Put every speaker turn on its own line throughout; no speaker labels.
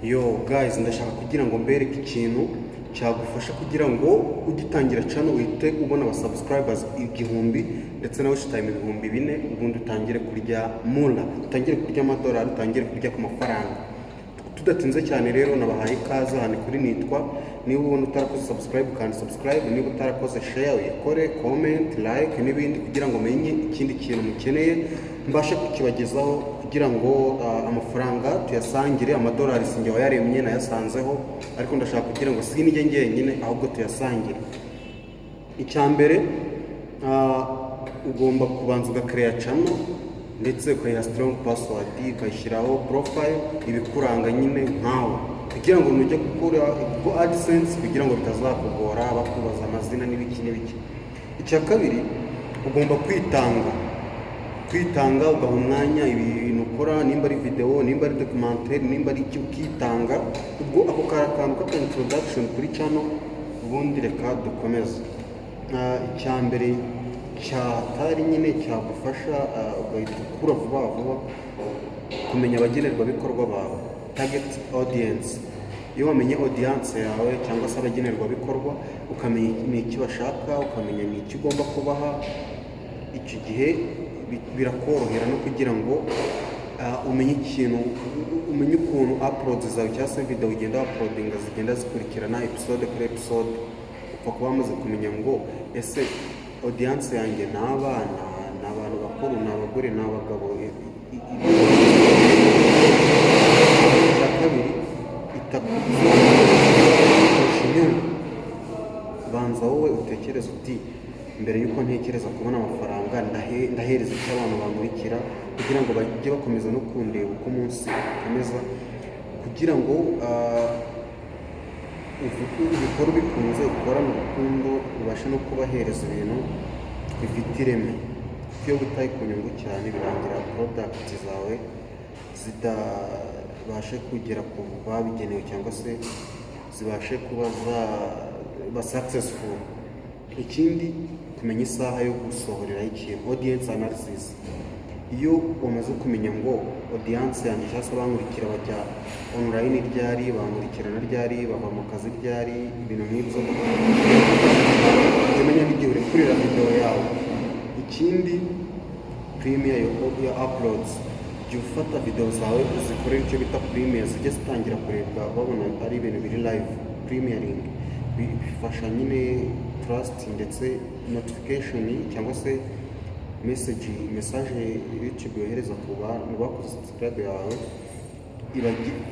Yo guys, ndashaka kugira ngo mbereke ikintu cyagufasha kugira ngo ugitangira channel uhite ubona aba subscribers 1000 ndetse na watch time 4000, ubundi utangire kurya mula, utangire kurya amadolari, utangire kurya ku mafaranga. Tudatinze cyane rero, nabahaye ikaze hano kuri nitwa. Niba ubona utarakoze subscribe, kandi subscribe. Niba utarakoze share, uyikore, comment, like n'ibindi, kugira ngo menye ikindi kintu mukeneye mbashe kukibagezaho, kugira ngo amafaranga tuyasangire. Amadolari sinjye wayaremye, nayasanzeho, ariko ndashaka kugira ngo sinjye njyenyine, ahubwo tuyasangire. Icya mbere, ugomba kubanza ugacreate channel, ndetse ukayiha strong password, ukayishyiraho profile, ibikuranga nyine nkawe, kugira ngo nujya gukora Google AdSense, kugira ngo bitazakugora bakubaza amazina n'ibiki n'ibiki. Icya kabiri, ugomba kwitanga, kwitanga ugaha umwanya ibintu ukora, nimba ari video, nimba ari documentaire, nimba ari iki, ukitanga. Ubwo ako kari akantu k'aka introduction kuri channel. Ubundi reka dukomeze. Icya mbere cyatari nyine cyagufasha ugahita ukura vuba vuba, kumenya abagenerwabikorwa bawe, target audience. Iyo wamenye audience yawe cyangwa se abagenerwabikorwa, ukamenya ni iki bashaka, ukamenya ni iki ugomba kubaha, icyo gihe birakorohera no kugira ngo umenye ikintu, umenye ukuntu uploads zawe cyangwa se video ugenda uploadinga zigenda zikurikirana episode kuri episode. Upfa kuba wamaze kumenya ngo: ese audience yanjye ni abana, ni abantu bakuru, ni abagore, ni abagabo? Icya kabiri, ita ku byo kurusha inyungu. Banza wowe utekereze uti: mbere y'uko ntekereza kubona amafaranga, ndahereza icyo abantu bankurikira, kugira ngo bajye bakomeza no kundeba uko umunsi ukomeza, kugira ngo ubikore ubikunze, ukorane urukundo, ubashe no kubahereza ibintu bifite ireme. Kuko iyo witaye ku nyungu cyane, birangira product zawe zidabashe kugera ku babigenewe cyangwa se zibashe kuba zaba successful. Ikindi, kumenya isaha yo gusohoreraho ikintu, audience analysis. Iyo wamaze kumenya ngo audience yanjye cyangwa se abankurikira bajya online ryari, bankurikirana ryari, bava mu kazi ryari, ibintu nk'ibyo, ujya umenya n'igihe urekurira video yawe. Ikindi, premiere ya uploads. Jya ufata video zawe uzikorere icyo bita premiere, zijye zitangira kurebwa babona ari ibintu biri live. Premiering bifasha nyine trust, ndetse notification cyangwa se message YouTube yohereza ku bantu bakoze subscribe yawe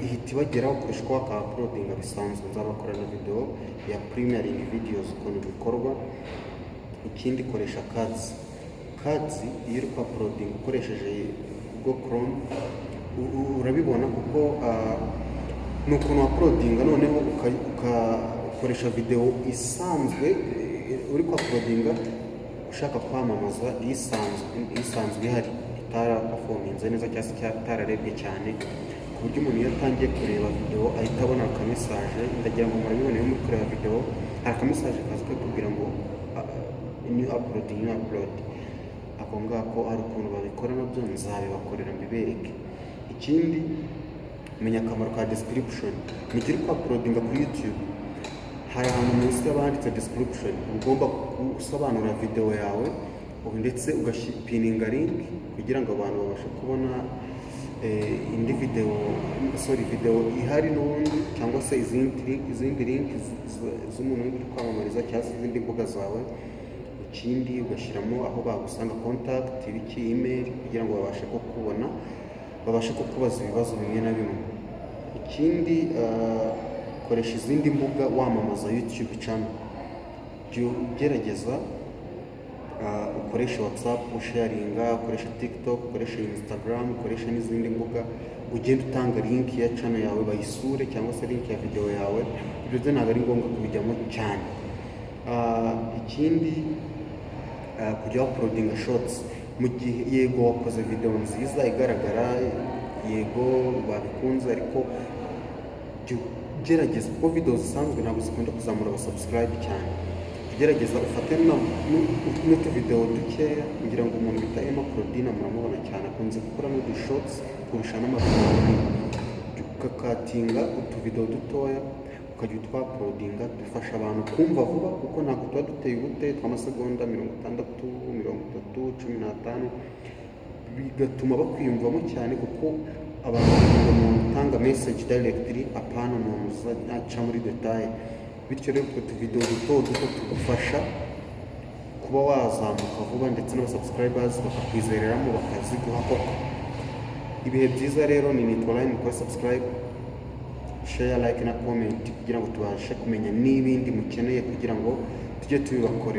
ihita ibageraho kurusha uko waka uploadinga bisanzwe. Nzabakorana video ya premiering videos, ukuntu bikorwa. Ikindi, koresha cards. Cards, iyo uri ku uploading ukoresheje Google Chrome, urabibona kuko ni ukuntu uploadinga, noneho ugakoresha video isanzwe uri ku uploadinga ushaka kwamamaza, isanzwe ihari, itaraperforminze neza cyangwa se itararebwe cyane, ku buryo umuntu iyo atangiye kureba video ahita abona akamessage. Ndagira ngo murabibona, iyo muri kureba video hari akamessage kaza kakubwira ngo "new upload, new upload". Ako ngako hari ukuntu babikora, nabyo nzabibakorera mbibereke. Ikindi, menya akamaro ka description. Mu gihe uri kuuploadinga kuri YouTube, hari ahantu munsi haba handitse description. Uba ugomba gusobanura video yawe ubu, ndetse ugapininga link kugira ngo abantu babashe kubona indi video, sorry, video ihari n'ubundi, cyangwa se izindi link z'umuntu uri kwamamariza cyangwa se izindi mbuga zawe. Ikindi, ugashyiramo aho bagusanga, contact, ibiki, email, kugira ngo babashe kukubona, babashe kukubaza ibibazo bimwe na bimwe. Ikindi, koresha izindi mbuga wamamaza YouTube channel. Jya ugerageza ukoreshe WhatsApp usharinga, ukoreshe TikTok, ukoreshe Instagram, ukoreshe n'izindi mbuga, ugende utanga link ya channel yawe bayisure, cyangwa se link ya video yawe. Ibyo byo ntabwo ari ngombwa kubijyamo cyane. Ikindi, kujya uploadinga shorts. Mu gihe yego wakoze video nziza igaragara, yego babikunze, ariko jya ugerageza, kuko video zisanzwe ntabwo zikunda kuzamura abasubscribe cyane, gerageza ufate n'utuvideo dukeya. Ngira ngo umuntu bita Emma Claudine muramubona cyane, akunze gukora n'udu shorts kurusha n'amavideo manini. Ugakatinga utuvidewo dutoya, ukajya utwauploadinga, dufasha abantu kumva vuba, kuko ntabwo tuba duteye ubute, tw'amasegonda 60, 30, 15, bigatuma bakwiyumvamo cyane, kuko abantu bakunda umuntu utanga message directly, apana umuntu uza aca muri detail. Bityo rero, utwo tuvidewo duto duto tugufasha kuba wazamuka vuba, ndetse n'abasubscribers bakakwizereramo, bakaziguha koko. Ibihe byiza rero. Ni nitwa Line. Mukore subscribe, share, like na comment, kugira ngo tubashe kumenya n'ibindi mukeneye, kugira ngo tujye tubibakorera.